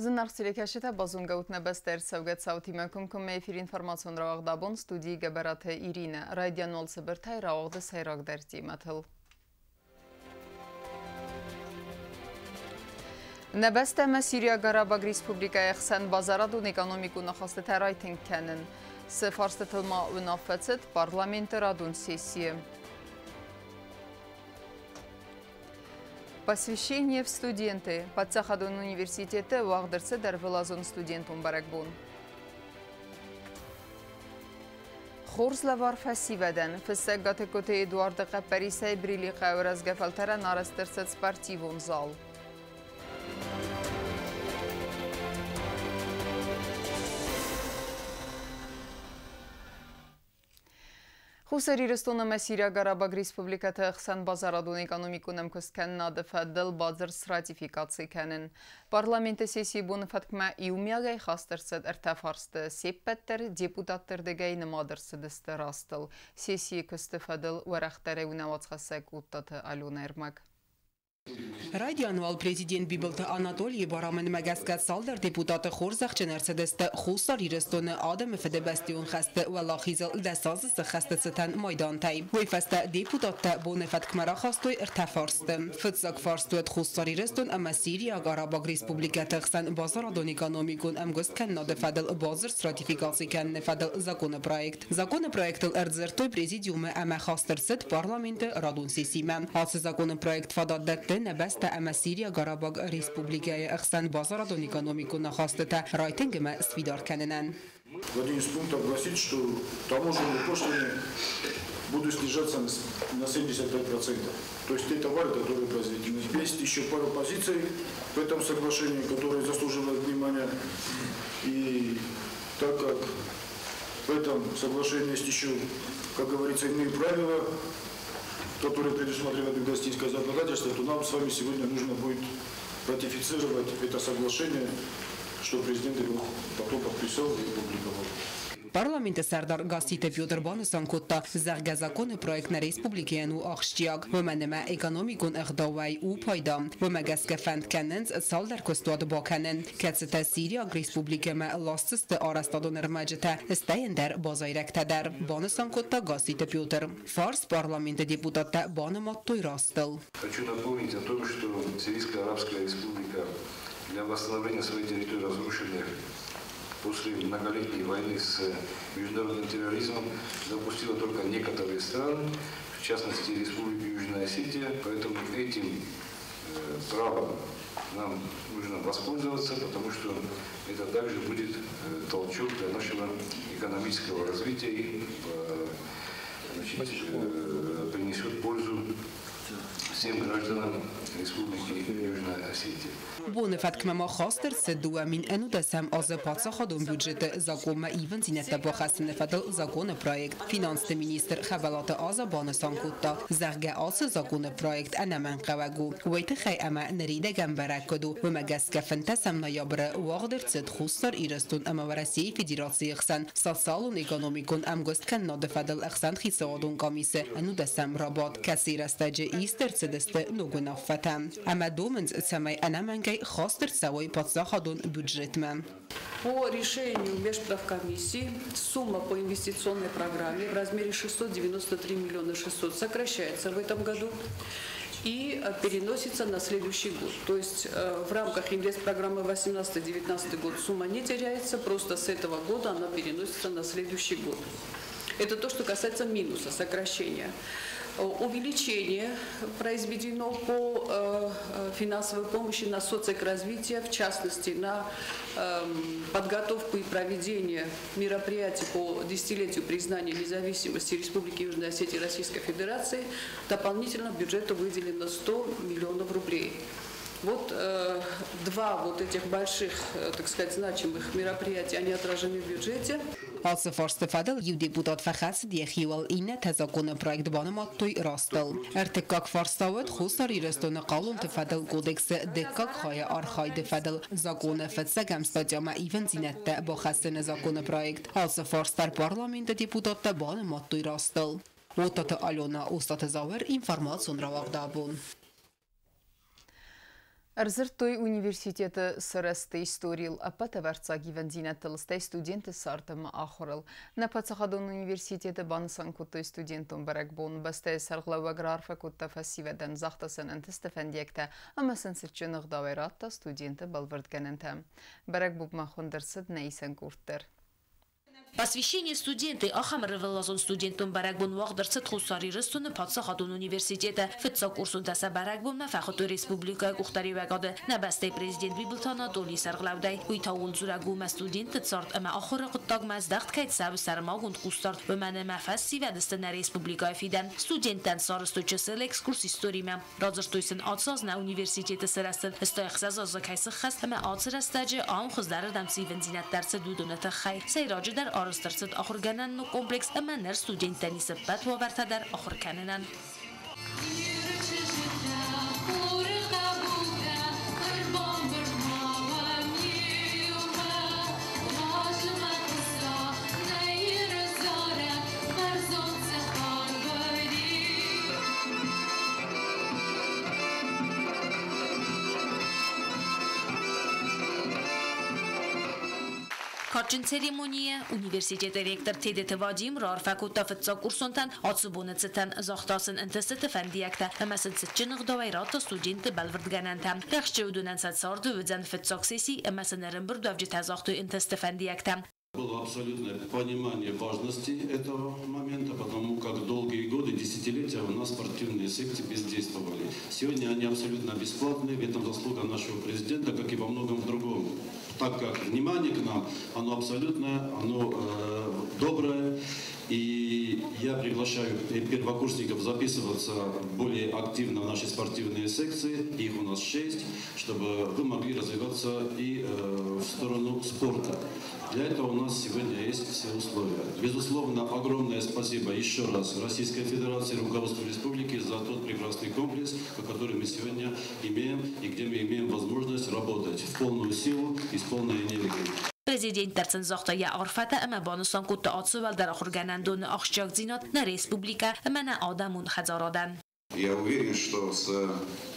Зынаргъ телекӕсджытӕ, базонгӕ ут нӕ бӕстӕ ӕрцӕугӕ цаутимӕ комкоммӕ эфир информацион рауагъдабон, студийы Гӕбӕраты Иринӕ. Райдиан уал цыбыртӕй рауагъды сӕйрагдӕр темӕтыл. Нӕ бӕстӕмӕ Сириаг Арабаг Республикӕйы ӕхсӕн базарадон экономикон ахастытӕ райтынг кӕнын. Цы фарстытыл ма уынаффӕ цыд парламенты радон сессийы. Посвящение в студенты. Паддзахадон университеты уагъд ӕрцыд ӕрвылазон студентон бӕрӕгбон. Хорз лӕвар фӕсивӕдӕн. Фыссӕг Гатыгкоты Эдуарды хъӕппӕрисӕй Брили хъӕуы рӕзгӕ фӕлтӕрӕн арӕзт ӕрцыд спортивон зал. Хуссар Ирыстон ӕмӕ Сириаг Арабаг Республикӕты ӕхсӕн базарадон экономикон ӕмкуысткӕнынады фӕдыл бадзырд сратификаци кӕнын. Парламенты сессийы боны фӕткмӕ иумиагӕй хаст ӕрцыд ӕртӕ фарсты. Се ппӕт дӕр депутатты рдыгӕй нымад ӕрцыдысты растыл. Сессийы куысты фӕдыл уӕрӕхдӕрӕй уынӕуацхӕссӕг Уттаты Аленӕ ӕрмӕг. Райдиан уал президент Бибылты Анатолийы барамындмӕ гӕсгӕ цалдӕр депутаты хорзӕхджын ӕрцыдысты Хуссар Ирыстоны адӕмы Фыдыбӕстӕйон хӕсты уӕлахизыл 10 азы сыххӕсты цытӕн майдантӕй. Уый фӕстӕ депутаттӕ боны фӕткмӕ рахастой ӕртӕ фарсты. Фыццаг фарст уыд Хуссар Ирыстон ӕмӕ Сириаг Арабаг Республикӕты хсӕн базарадон-экономикон ӕмгуысткӕнынады фӕдыл бадзырд сратификаци кӕныны фӕдыл законыпроект. Законопроектыл ӕрдзырдтой президиумы ӕмӕ хаст ӕрцыд парламенты радон сессимӕ. Ацы законопроект фадат дӕтты нӕ бӕстӕ ӕмӕ Сириаг Арабаг Республикӕйы ӕхсӕн базарадон-экономикон ахастытӕ райтынг ӕмӕ сфидар кӕнынӕн. Один из пунктов гласит, что таможенные пошлины будут снижаться на 75%. То есть те товары, которые произведены. Есть еще пару позиций в этом соглашении, которые заслуживают внимания. И так как в этом соглашении есть еще, как говорится, иные правила, которые предусматривает российское законодательство, то нам с вами сегодня нужно будет ратифицировать это соглашение, что президент его потом подписал и опубликовал. Парламенты сӕрдар Гасситы Петр банысан кодта, зӕгъгӕ, законы проект нӕ республикӕйӕн у ахсджиаг, уымӕн ӕмӕ экономикон ӕгъдауӕй у пайда. Уымӕ гӕсгӕ фӕнд кӕнынц цалдӕр куыстуаты бакӕнын, кӕцытӕ Сириаг республикӕмӕ ласдзысты арӕзтадон ӕрмӕджытӕ, стӕй ӕндӕр базайрӕгтӕ дӕр, банысан кодта Гасситы Петр. Фарст парламенты депутаттӕ банымадтой растыл. Хочу напомнить о том, что Сирийская Арабская Республика для восстановления своей территории, разрушенных после многолетней войны с международным терроризмом, допустила только некоторые страны, в частности Республику Южная Осетия. Поэтому этим правом нам нужно воспользоваться, потому что это также будет толчок для нашего экономического развития и значит, принесет пользу всем гражданам Республики Южная Осетия. Боны фӕткмӕ ма хаст ӕрцыд 2011 азы паддзахадон бюджеты закъонмӕ ивындзинӕдтӕ бахӕссыны фӕдыл законы проект. Финансты министр Хӕбӕлаты Аза банысан кодта, зӕгъгӕ, ацы законы проект ӕнӕмӕнгхъӕуӕг у, уый тыххӕй ӕмӕ ныридӕгӕн бӕрӕг куыд у, уымӕ гӕсгӕ 15 ноябры уагъд ӕрцыд Хуссар Ирыстон ӕмӕ Уӕрӕсейы Федерацийы хсӕн социалон-экономикон ӕмгуысткӕнынады фӕдыл ӕхсӕнхицауадон къамисы ӕнудӕсӕм рабадт, кӕцыйы рӕстӕджы ист ӕрцыдысты ног уынаффӕтӕ ӕмӕ домынц, цӕмӕй ӕнӕмӕнгӕй хаст ӕрцӕуой паддзахадон бюджетмӕ. По решению межправкомиссии сумма по инвестиционной программе в размере 693 миллиона 600 сокращается в этом году и переносится на следующий год. То есть в рамках инвестпрограммы 18-19 год сумма не теряется, просто с этого года она переносится на следующий год. Это то, что касается минуса, сокращения. Увеличение произведено по финансовой помощи на соцэкоразвитие, в частности, на подготовку и проведение мероприятий по десятилетию признания независимости Республики Южная Осетия и Российской Федерации. Дополнительно бюджету выделено 100 миллионов рублей. Вот два вот этих больших, так сказать, значимых мероприятия, они отражены в бюджете. Ацы фарсты фӕдыл иу депутат фӕхӕцыд йӕхиуыл, иннӕтӕ законы проект банымадтой растыл. Ӕртыккаг фарста уыд Хуссар Ирыстоны хъалонты фӕдыл кодексы дыккаг хайы архайды фӕдыл законы фыццӕгӕм статьямӕ ивындзинӕдтӕ бахӕссыны законы проект. Ацы фарст дӕр парламенты депутаттӕ банымадтой растыл. Оттаты Алена, Остаты Зауыр, информацион рауагъдабон. Ӕрдзырдтой университеты сырӕзты историйыл, ӕппӕт ӕвӕрццаг ивӕндзинӕдтыл, стӕй студенты цард ӕмӕ ахуырыл. Нӕ паддзахадон университеты банысан кодтой студентон бӕрӕгбон. Бӕстӕйы сӕргълӕууӕг раарфӕ кодта фӕсивӕдӕн, загъта сын ӕнтысты фӕндиӕгтӕ ӕмӕ сын цытджын ӕгъдауӕй радта студенты бӕлвырдгӕнӕнтӕ. Бӕрӕгбонмӕ хуынд ӕрцыд нӕ исӕн къорд дӕр. Посвящение студенты ахӕм ӕрвылазон студентон бӕрӕгбон уагъд ӕрцыд Хуссар Ирыстоны паддзахадон университеты. Фыццаг курсонтӕ сӕ бӕрӕгбонмӕ фӕхуыдтой республикӕйы къухдариуӕгады нӕ бӕстӕйы президент Бибылты Анатолийы сӕргълӕудӕй. Уый та ууыл дзурӕг у, ӕмӕ студентты цард ӕмӕ ахуыры хъуыддагмӕ здӕхт кӕй цӕуы сӕрмагонд хъусдард, уымӕн ӕмӕ фӕсивӕд сты нӕ республикӕйы фидӕн. Студенттӕн сарӕзтой чысыл экскурс историмӕ. Радзырдтой сын, ацы аз нӕ университеты сырӕзтыл 66 азы кӕй сыххӕст ӕмӕ ацы рӕстӕджы ам хуыздӕрырдӕм цы ивындзинӕдтӕ ӕрцыд, уыдоны тыххӕй. Сӕйраджыдӕр арӕзт ӕрцыд ахуыргӕнӕн ног комплекс ӕмӕ ныр студенттӕн ис ӕппӕт уавӕртӕ дӕр ахуыр кӕнынӕн. Кадджын церемонийы университеты ректор Тедеты Вадим раарфӕ кодта фыццаг курсонтӕн ацы боны цытӕн, загъта сын ӕнтыстыты фӕндиӕгтӕ ӕмӕ сын цытджын ӕгъдауӕй радта студентты бӕлвырдгӕнӕнтӕ. Рӕхджы уыдонӕн сӕ царды уыдзӕн фыццаг сесси ӕмӕ сын ӕрӕмбырдуӕвджытӕ загътой ӕнтысты фӕндиӕгтӕ. Было абсолютное понимание важности этого момента, потому как долгие годы, десятилетия у нас спортивные секции бездействовали. Сегодня они абсолютно бесплатные, в этом заслуга нашего президента, как и во многом другом. Так как внимание к нам, оно абсолютное, оно доброе. И я приглашаю первокурсников записываться более активно в наши спортивные секции, их у нас 6, чтобы вы могли развиваться и в сторону спорта. Для этого у нас сегодня есть все условия. Безусловно, огромное спасибо еще раз Российской Федерации, руководству республики за тот прекрасный комплекс, который мы сегодня имеем и где мы имеем возможность работать в полную силу и с полной энергией. Президент дӕр сын загъта йӕ арфӕтӕ ӕмӕ банысан кодта ацы уӕлдӕр ахуыргӕнӕндоны ахсджиагдзинад нӕ республикӕ ӕмӕ нӕ адӕмон хӕдзарадӕн. Я уверен, что с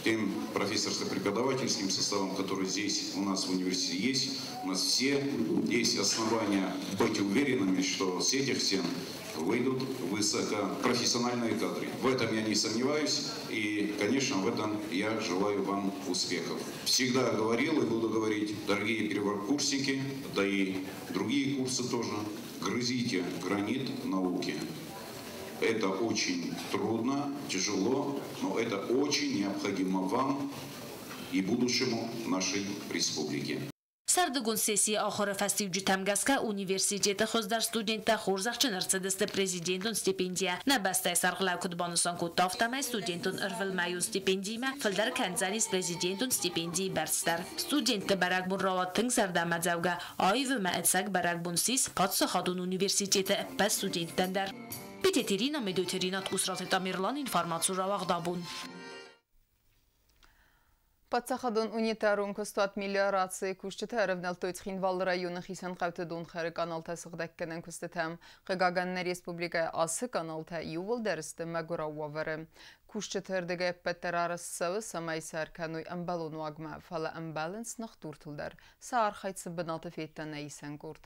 тем профессорско-преподавательским составом, который здесь у нас в университете есть, у нас все есть основания быть уверенными, что с этих стен выйдут высокопрофессиональные кадры. В этом я не сомневаюсь и, конечно, в этом я желаю вам успехов. Всегда говорил и буду говорить, дорогие первокурсники, да и другие курсы тоже, грызите гранит науки. Это очень трудно, тяжело, но это очень необходимо вам и будущему нашей республики. Сӕрдыгон сессийы ахуыры фӕстиуджытӕм гӕсгӕ университеты хуыздӕр студенттӕ хорзӕхджын ӕрцыдысты президентон стипендийӕ. Нӕ бӕстӕйы сӕргълӕууӕг куыд банысан кодта, афтӕмӕй студентон ӕрвылмӕйон стипендиимӕ фылдӕр кӕндзӕнис президентон стипендийы бӕрц дӕр. Студентты бӕрӕгбон рауад тынг зӕрдӕмӕдзӕугӕ, аив ӕмӕ ӕцӕг бӕрӕгбон ссис паддзахадон университеты ӕппӕт студенттӕн дӕр. Битеты Ирина, Медойты Ринат, Къусраты Тамерлан, информацион рауагъд «Абон». Паддзахадон унитарон куыстуат мелиорацийы кусджытӕ ӕрӕвнӕлдтой Цхинвалы районы хицӕн хъӕуты донхӕры каналтӕ сыгъдӕггӕнӕн куыстытӕм. Хъыгагӕн, нӕ республикӕйы ацы каналтӕ иууылдӕр сты мӕгуырау уавӕры. Кусджыты ӕрдыгӕй ӕппӕт дӕр арӕзт цӕуы, цӕмӕй сӕ ӕркӕной ӕмбӕлон уагмӕ, фӕлӕ ӕмбӕлынц ныхдуртыл дӕр. Сӕ архайд цы бынаты федта нӕ исӕн къорд.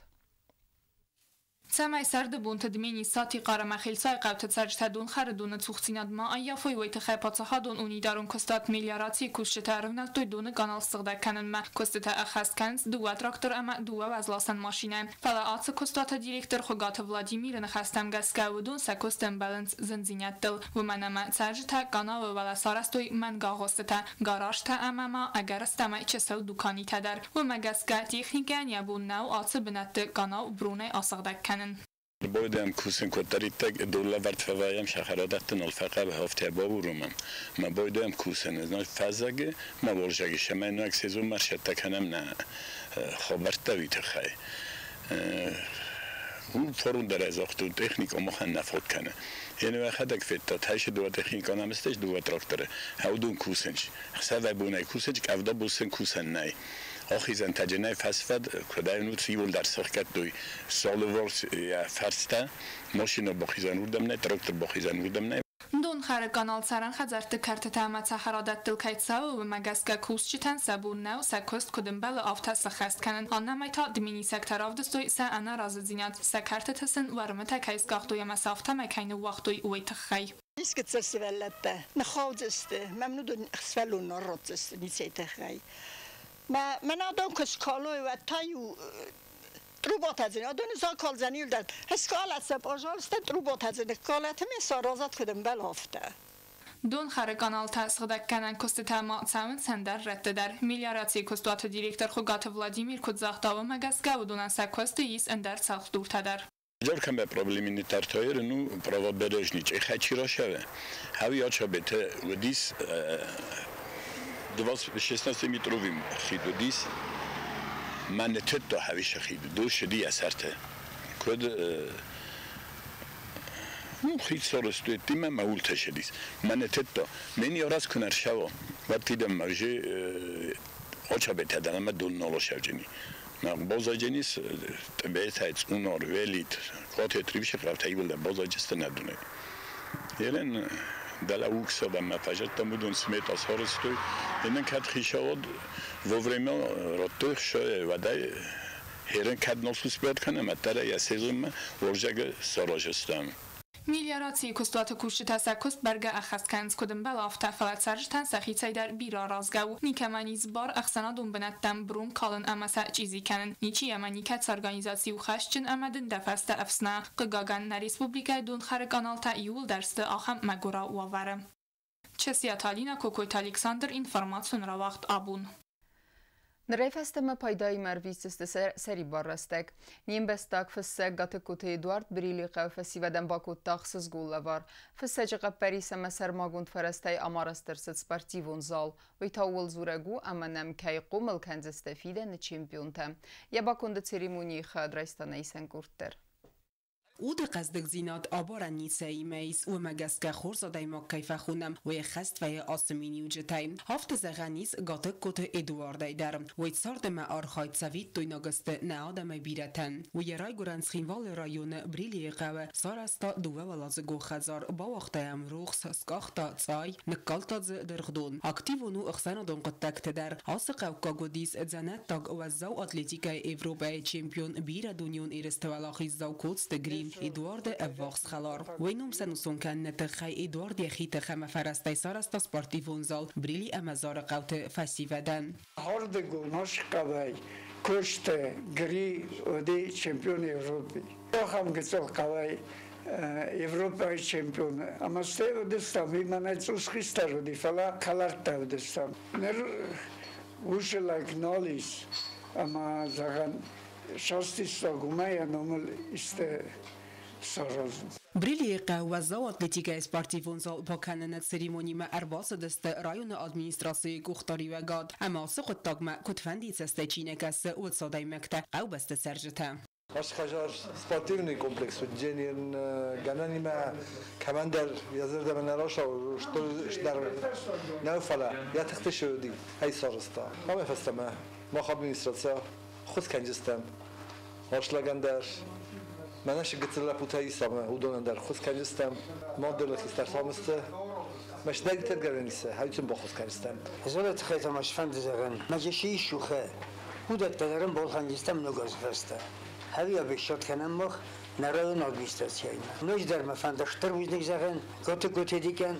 Цӕмӕй сӕрды бонты Дменисы, Сатихъар ӕмӕ Хелцайы хъӕуты цӕрджытӕ донхӕры доны цухдзинад ма ӕййафой, уый тыххӕй паддзахадон унитарон куыстуат мелиорацийы кусджытӕ ӕрывнӕлдтой доны канал ссыгъдӕг кӕнынмӕ. Куыстытӕ ӕххӕст кӕнынц дыууӕ трактор ӕмӕ дыууӕ уӕзласӕн машинӕйы. Фӕлӕ ацы куыстуаты директор Хуыгаты Владимиры ныхӕстӕм гӕсгӕ уыдон сӕ куысты ӕмбӕлынц зындзинӕдтыл. Уымӕн ӕмӕ цӕрджытӕ каналы уӕлӕ сарӕзтой мӕнгагъуыстытӕ, гаражтӕ ӕмӕ ма ӕгӕрыстӕмӕй чысыл дуканитӕ дӕр. Уымӕ гӕсгӕ техникӕйӕн йӕ бон нӕу ацы бынӕтты канал бронӕй асыгъдӕг кӕнын. Байдайӕм кусын, куыддӕриддӕр донлӕвӕрд фӕвӕййӕм сахарадӕтты нал фӕхъӕуы, афтӕ бауромӕм. Ма байдайӕм кусын, фӕззӕгы ма уалдзӕгы сӕмӕйнаг сезонмӕ сцӕттӕ кӕнӕм нӕ хабӕрттӕ уый тыххӕй. Форум дӕр ӕй загътон, техникӕ махӕн нӕ фаг кӕны. Йе уӕхӕдӕг федтат, хайсы дыууӕ техникӕ нӕм сты, дыууӕ тракторы. Уыдон кусынц. Ӕхсӕвӕй-бонӕй кусынц, къӕвда бон сын кусӕн нӕй. Ахизӕнтӕ нӕй фӕсфӕд, куыдӕй нут иууылдӕр сӕхгӕдтой сӕ алыварс йӕ фӕрстӕ, машинӕ бахизӕн уырдӕм нӕй, трактор бахизӕн уырдӕм нӕй. Донхӕры канал цӕрӕн хӕдзӕртты кӕртытӕ ӕмӕ цӕхӕрадӕттыл кӕй цӕуы, уымӕ гӕсгӕ кусджытӕн сӕ бон нӕу сӕ куыст куыд ӕмбӕлы, афтӕ сӕххӕст кӕнын. Аннӕмӕй та дменисӕгтӕ равдыстой сӕ ӕнӕразыдзинад, сӕ кӕртыты сын уӕрмытӕ кӕй скъахтой ӕмӕ сӕ афтӕмӕй кӕй ныууагътой, уый тыххӕй. Искӕцы сывӕллӕттӕ ныххаудзысты, мӕм уыдон сывӕллон ратдзысты ницӕй тыххӕй. Мӕн адон куы скалой, уӕд та-иу трубатӕ адоны закалдзӕн иуылдӕр. Скалӕт сӕ, пожалуйста, трубатӕ ныккалӕт ӕмӕ саразат куыд ӕмбӕлы, афтӕ. Донхӕры каналтӕ сыгъдӕггӕнӕн куыстытӕ ма цӕуынц ӕндӕр рӕтты дӕр. Мелиорацийы куыстуаты директор Хуыгаты Владимир куыд загъта, уымӕ гӕсгӕ уыдонӕн сӕ куысты ис ӕндӕр цӕлхдуртӕ дӕр. Жоркаме проблемини тартоер, ну, правобережни, чехачи рошаве. Хави очабете удис 16 метровым хид удис, ман тетто хави шахид, до шеди асарте. Код ну хид соросту тима маулта шедис. Ман тетто, мени орас кунар шаво. Ватидам маже очабете данама дон нолошавджени. ბოზაჯენის ტბეთა წუნორ ველით კოთეთრი შეყავთ აივილდა ბოზაჯესთან ნადუნე. ელენ დალა უქსოდა მაფაჟატ მუდონ სმეტას ჰორესტუი ენენ კათხიშავოდ во время როტო შე ვადა ჰერენ კადნოლსუს ბერქანა მატარა я сезონმა ორჟაგ სოროჟესტამ. Мелиорацийы куыстуаты кусджытӕ сӕ куыст бӕргӕ ӕххӕст кӕнынц куыд ӕмбӕлы, афтӕ, фӕлӕ цӕрджытӕн сӕхицӕй дӕр бирӕ аразгӕ у. Никӕмӕн ис бар ӕхсӕнадон бынӕттӕм брон калын ӕмӕ сӕ чъизи кӕнын. Ничи ӕмӕ никӕцы организаци у хӕсджын ӕмӕ дын дӕ фӕстӕ ӕфснайа. Хъыгагӕн, нӕ республикӕйы донхӕры каналтӕ иууылдӕр сты ахӕм мӕгуырау уавӕры. Чесиаты Алинӕ, Кокойты Александр, информацион рауагъд «Абон». Нырӕй фӕстӕмӕ пайдаимӕ ӕрвитдзысты сӕрибар рӕстӕг. Не мбӕстаг фыссӕг Гатыгкоты Эдуард Брилийы хъӕуы фӕсивӕдӕн бакодта ӕхсызгон лӕвар. Фыссӕджы хъӕппӕрис ӕмӕ сӕрмагонд фӕрӕзтӕй ам арӕзт ӕрцыд спортивон зал. Уый та ууыл дзурӕг у, ӕмӕ нӕм кӕй хъомыл кӕндзысты фидӕны чемпионтӕ. Йӕ баконды церемонийы хайад райста нӕ исӕн къорд дӕр. Уды хъӕздыгдзинад абарӕн ницӕимӕ ис, уымӕ гӕсгӕ хорз адӕймаг кӕй фӕхонӕм, уый ӕххӕст вӕййы ацы миниуджытӕй. Афтӕ зӕгъӕн ис Гатыгкоты Эдуардӕй дӕр. Уый цард ӕмӕ архайд цӕвиттойнаг сты нӕ адӕмӕй бирӕтӕн. Уый йӕ райгуырӕн Цхинвалы районы Брилийы хъӕуы сарӕзта дыууӕуӕладзыгон хӕдзар, бауагъта йӕм рухс, скъахта цъай, ныккалдта дзы дыргъдон. Активон у ӕхсӕнадон хъуыддӕгты дӕр. Ацы хъӕуккаг уыдис дзӕнӕттаг уӕззау атлетикӕйы Европӕйы чемпион, бирӕ дунеон ерысты уӕлахиздзау Коцты Гри Эдуарды ӕввахс хӕлар. Уый ном сӕнусон кӕныны тыххӕй Эдуард йӕхи тых ӕмӕ фӕрӕзтӕй сарӕзта спортивон зал Брили ӕмӕ Зары хъӕуты фӕсивӕдӕн. Хордыгон хъӕуӕй Коцты Гри уыди чемпион Европы. Ахӕм гыццыл хъӕуӕй Европӕйы чемпион. Ӕмӕ стӕй уыдыстӕм, уый мӕнӕй цъус хистӕр уыди, фӕлӕ хӕлӕрттӕ уыдыстӕм. Ныр уыцы лӕг нал ис, ӕмӕ зӕгъӕн, састистаг уымӕй йӕ номыл исты саразын. Брилийы хъӕуы уӕззау атлетикӕйы спортивон зал бакӕныны церемонимӕ ӕрбацыдысты районы администрацийы къухдариуӕгад ӕмӕ ацы хъуыддагмӕ куыдфӕндыйы цӕстӕй чи нӕ кӕсы, уыцы адӕймӕгтӕ, хъӕубӕсты цӕрджытӕ. Хазар спортивный комплекс уыдзӕни гӕнӕнимӕ кӕмӕндӕр йӕ зӕрдӕмӕ нӕ рацӕуы, стыр нӕу, фӕлӕ йӕ тыхты цы уыди, ӕй сарӕзта. Амӕй фӕстӕмӕ мах администрацийӕ ххуыс кӕндзыстӕм аслӕгӕн дӕр, мӕнӕ цы гыццыл лӕппутӕ ис ӕмӕ уыдонӕн дӕр ххуыс кӕндзыстӕм, мадӕлы хистӕр Самысты, мӕ сдӕгтӕ гӕнӕн ис, хӕйцын баххуыс кӕндзыстӕм. Залы тыххӕй та ма сфӕнды зӕгъын, мӕ цы ис ухӕ, уыдӕттӕ дӕр ын балхӕндзыстӕм ног азы фӕстӕ. Ӕви абехшат кӕнӕм мах нӕ районы администрацияимӕ. Ноджыдӕр мӕ фӕнды стыр бузныг зӕгъын Гатыгкоты Эдикӕн,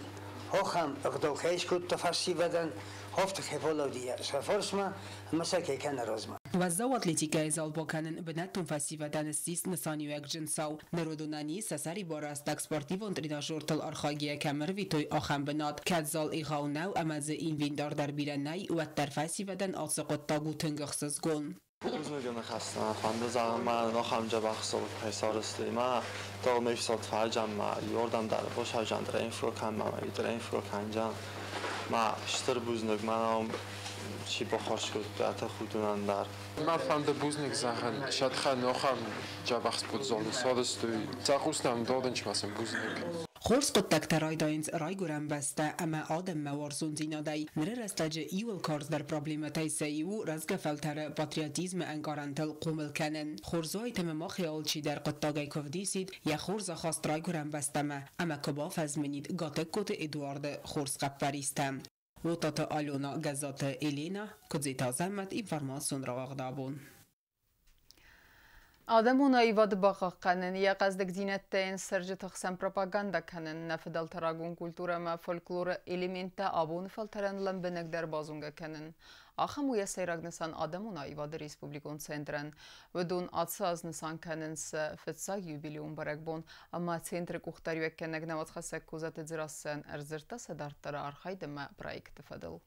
ахӕм ӕгъдау кӕй скодта фӕсивӕдӕн, афтӕ кӕй фӕлӕууыди сӕ фарсмӕ ӕмӕ сӕ кӕй кӕны размӕ. Уӕззау атлетикӕйы зал бакӕнын бынӕттон фӕсивӕдӕн ссис нысаниуӕгджын цау. Ныр уыдонӕн ис сӕ сӕрибар рӕстӕг спортивон тренажертыл архайгӕйӕ кӕм ӕрвитой, ахӕм бынат. Кӕд зал егъау нӕу ӕмӕ дзы инвентар дӕр бирӕ нӕй, уӕддӕр фӕсивӕдӕн ацы хъуыддаг у тынг ӕхсызгон. Бузныг ныхӕстӕ фӕнды зӕгъын мӕ нохам дзӕбӕх зал кӕй сарӕзтой. Мӕ дӕу ме фсад фӕджан ма иордам дӕр босаджан тренировка ма тренировка кӕнджан. Ма стыр бузныг мӕнӕ чи баххуыс кодта тӕхудынӕн дӕр. Мӕ фӕнды бузныг зӕгъын, сӕтхӕ нохам дзӕбӕх спортзалы сарӕзтой. Цӕхъус нӕм додынч ма сын бузныг. Хорз хъуыддӕгтӕ райдайынц райгуырӕн бӕстӕ ӕмӕ адӕммӕ уарзондзинадӕй. Ныры рӕстӕджы иууыл карздӕр проблемӕтӕй сӕ иу у рӕзгӕ фӕлтӕры патриотизмы ӕнкъарӕнтыл хъомыл кӕнын. Хорз уаид ӕмӕ махӕй алчидӕр хъуыддагӕй куы ӕвдисид йӕ хорз ахаст райгуырӕн бӕстӕмӕ ӕмӕ куы бафӕзмынид Гатыгкоты Эдуарды хорз хъӕппӕристӕ. Уотаты Алена, Гӕззаты Елена, Куыдзиты Азӕмӕт, информацион рауагъд абон. Адӕмон аивады бахъахъхъӕнын, йӕ хъӕздыгдзинӕдтӕ йын цӕрджыты хсӕн пропагандӕ кӕнын, нӕ фыдӕлты рагон культурӕ ӕмӕ фольклоры элементтӕ абоны фӕлтӕрӕн лӕмбынӕгдӕр базонгӕ кӕнын. Ахӕм у йӕ сӕйраг нысан адӕмон аивады республикон центрӕн. Уыдон ацы аз нысан кӕнынц сӕ фыццаг юбилеон бӕрӕгбон ӕмӕ центры къухдариуӕггӕнӕг науӕдхӕссӕг Козаты Дзерассӕн ӕрдзырдта сӕ дарддӕры архайд ӕмӕ проекты фӕдыл.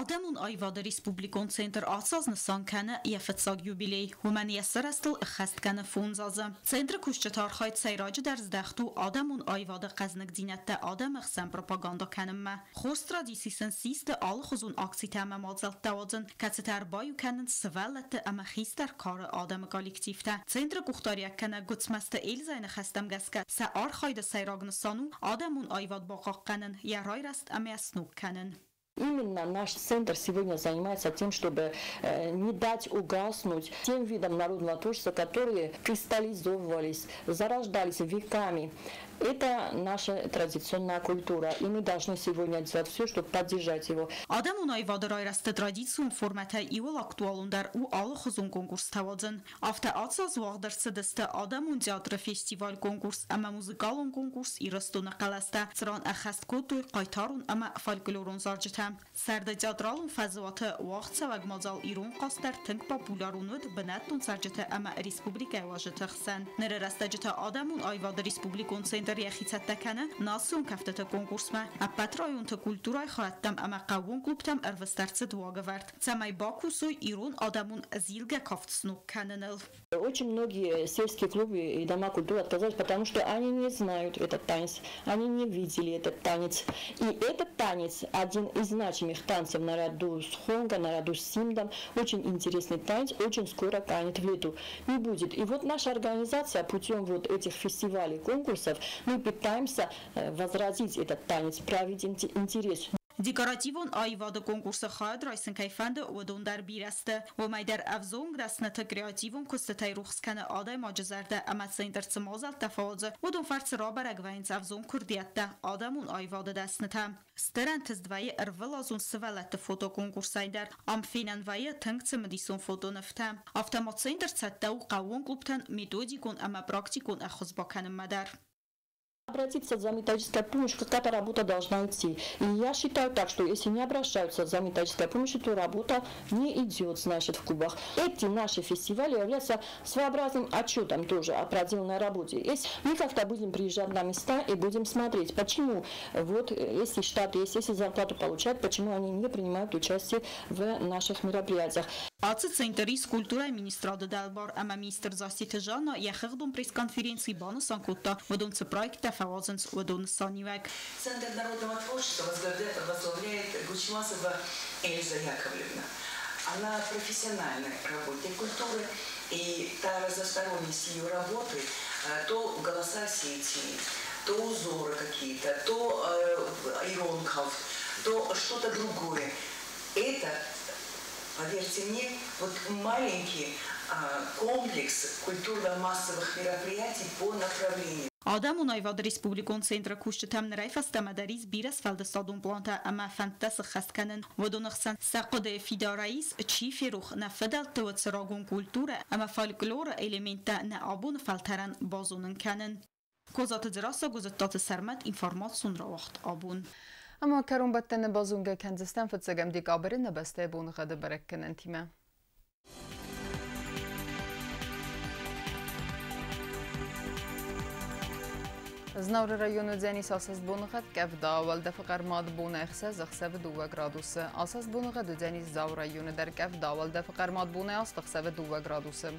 Адӕмон аивады республикон центр ацы аз нысан кӕны йӕ фыццаг юбилей. Уымӕн йӕ сырӕзтыл ӕххӕст кӕны 5 азы. Центры кусджыты архайд сӕйраджыдӕр здӕхт у адӕмон аивады хъӕзныгдзинӕдтӕ адӕмы хсӕн пропаганда кӕнынмӕ. Хорз традици сын систы алыхуызон акцитӕ ӕмӕ мадзӕлттӕ уадзын, кӕцытӕ ӕрбаиу кӕнынц сывӕллӕтты ӕмӕ хистӕр кары адӕмы коллективтӕ. Центры къухдариуӕггӕнӕг Гуыцмӕзты Эльзӕйы ныхӕстӕм гӕсгӕ сӕ архайды сӕйраг нысан у адӕмон аивад бахъахъхъӕнын, йӕ райрӕзт ӕмӕ йӕ сног кӕнын. Именно наш центр сегодня занимается тем, чтобы не дать угаснуть тем видам народного творчества, которые кристаллизовывались, зарождались веками. Это наша традиционная культура, и мы должны сегодня делать все, чтобы поддержать его. Адӕмон аивады райрӕзты традицион формӕтӕй иуыл актуалондӕр у алыхуызон конкурстӕ уадзын. Афтӕ ацы аз уагъд ӕрцыдысты адӕмон театры фестиваль-конкурс ӕмӕ музыкалон конкурс Ирыстоны хъӕлӕстӕ, цыран ӕххӕст кодтой хъайтарон ӕмӕ фольклорон зарджытӕ. Сӕрды театралон фӕзуаты уагъдцӕуӕг мадзал Ирон хъазт дӕр тынг популярон уыд бынӕттон цӕрджыты ӕмӕ республикӕйы уазджыты хсӕн. Ныры рӕстӕджы та адӕмон аивады республикон центр йӕхи цӕттӕ кӕны национ кӕфтыты конкурсмӕ. Ӕппӕт районты культурӕйы хайӕдтӕм ӕмӕ хъӕууон клубтӕм ӕрвыст ӕрцыд уагӕвӕрд, цӕмӕй бакусой ирон адӕмон зилгӕ кафт сног кӕныныл. Очень многие сельские клубы и дома культуры отказались, потому что они не знают этот танец, они не видели этот танец. И этот танец один из значимых танцев наряду с хонго, наряду с симдом. Очень интересный танец, очень скоро канет в лету. Не будет. И вот наша организация путем вот этих фестивалей, конкурсов, мы пытаемся возродить этот танец, проявить интерес. Декоративон аивады конкурсы хайад райсын кӕй фӕнды, уыдон дӕр бирӕ сты. Уымӕй дӕр ӕвзонг дӕсныты креативон куыстытӕй рухс кӕны адӕймаджы зӕрдӕ ӕмӕ центр цы мадзӕлттӕ фӕуадзы, уыдон фӕрцы рабӕрӕг вӕййынц ӕвзонг курдиӕттӕ, адӕмон аивады дӕснытӕ. Стыр ӕнтыст вӕййы ӕрвылазон сывӕллӕтты фотоконкурсӕй дӕр. Ам фенӕн вӕййы тынг цымыдисон фотонывтӕ. Афтӕ ма центр цӕттӕ у хъӕууон клубтӕн методикон ӕмӕ практикон ӕххуыс бакӕнынмӕ дӕр. Обратиться за методической помощью, какая-то работа должна идти. И я считаю так, что если не обращаются за методической помощью, то работа не идет, значит, в клубах. Эти наши фестивали являются своеобразным отчетом тоже о проделанной работе. Если мы как-то будем приезжать на места и будем смотреть, почему, вот, если штат есть, если зарплату получают, почему они не принимают участие в наших мероприятиях. Ацы центр ис культурӕйы министрады дӕлбар ӕмӕ министр Зассеты Жанна йӕ хыгъдон пресс-конференцийы банысан кодта, уыдон цы проекттӕ фӕуадзынц, уыдон нысаниуӕг. Центр народного творчества возглавляет Гучмасова Эльза Яковлевна. Она профессиональный работник культуры, и та разносторонность ее работы, то голоса Осетии, то узоры какие-то, то иронков, то что-то другое. Это, поверьте мне, вот маленький комплекс культурно-массовых мероприятий по направлению. Адӕмон аивады республикон центры кусджытӕм нырӕй фӕстӕмӕ дӕр ис бирӕ сфӕлдыстадон плантӕ ӕмӕ фӕндтӕ сыххӕст кӕнын. Уыдоны хсӕн сӕ хъуыдыйы фидарӕй ис, чи ферох, нӕ фыдӕлты уыцы рагон культурӕ ӕмӕ фольклоры элементтӕ нӕ абоны фӕлтӕрӕн базонын кӕнын. Козаты Дзерассӕ, Гуызыттаты Сӕрмӕт, информацион рауагъд абон. Ӕмӕ кӕронбӕттӕны базонгӕ кӕндзыстӕм фыццӕгӕм декабры нӕ бӕстӕйы боныгъӕды бӕрӕггӕнӕнтимӕ. Знауыры районы уыдзӕнис асӕст боныгъӕд къӕвда, уӕлдӕфы хъӕрмад бон 6, ӕхсӕвы 2 градусы. Асӕст боныгъӕд уыдзӕнис Дзауы районы дӕр къӕвда, уӕлдӕфы хъӕрмад бонӕй 8, ӕхсӕвы 2 градусы.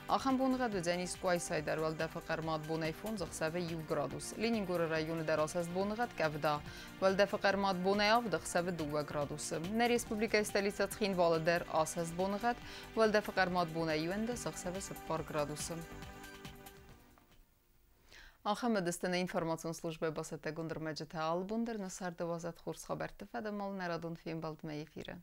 Ахӕм боныгъӕд уыдзӕнис Къуайсайы дӕр уӕлдӕфы хъӕрмад бонӕй 5, ӕхсӕвы 1 градус. Ленингоры районы дӕр асӕст боныгъӕд къӕвда, уӕлдӕфы хъӕрмад бонӕй 7, ӕхсӕвы 2 градусы. Нӕ республикӕйы столицӕ Цхинвалы дӕр асӕст боныгъӕд, уӕлдӕфы хъӕрмад бонӕй 11, ӕхсӕвы 4 градусы. Ахӕм уыдысты нӕ информацион службӕйы бацӕттӕгонд ӕрмӕджытӕ. Алы бон дӕр нӕ царды уадзӕд хорз хабӕртты фӕдыл нӕ радон фембӕлдмӕ эфиры.